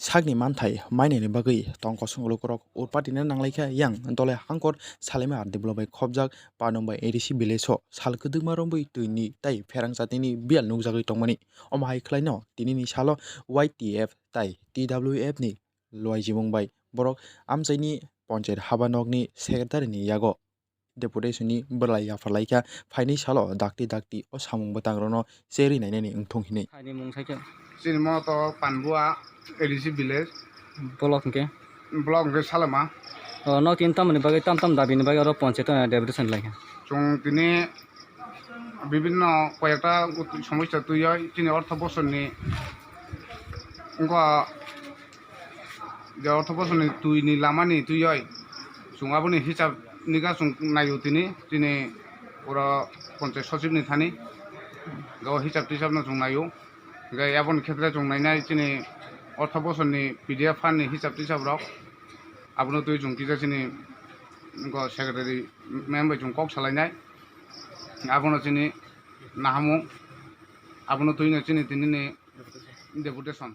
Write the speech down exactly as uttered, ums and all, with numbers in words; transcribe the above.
Sakni manthai mainani bagwi tong kosong lukurok urpatino nanglaikha yang dole hangkor Salima R D block bai khopjak Panumbai A D C village o sal kwdwkma romwi twini tai pherang chatini biyal nukjagwi tongmani. Omo hai khlaino tinini salo Y T F tai T W F ni luaijimung bai borok amchaini ponchayat haba nokni secretary ni yago deputation ni bwlai yapharlaikha, phaini salo dakti dakti o samung bwtangrokno cherwi nainani wngthung hinwi. Phaini mung saikhe. Chini mo to Panbua A D C village. Block hwnkhe? Block hwnkhe Salama. O, nok tin tamoni bagwi tam tam dabini bagwi oro ponchayat o deputation laikha? Chwng tini bibinno koyekta somosya twiwi chini ortho bosorni wngkha je ortho bosorni twini lamani twiwi chwng aboni hisab nika chwng naio tini, chini oro ponchayat sochibni thani o hisab tisabno chwng naio. Hingke aboni khetre chwng nainai chini ortho bosorni P D F fund ni hisab tisabrok, abono twi chwng kisa chini go secretary ma'am bai chwng kok salainai, abono chini nahamung, abono twino chini tinini deputation.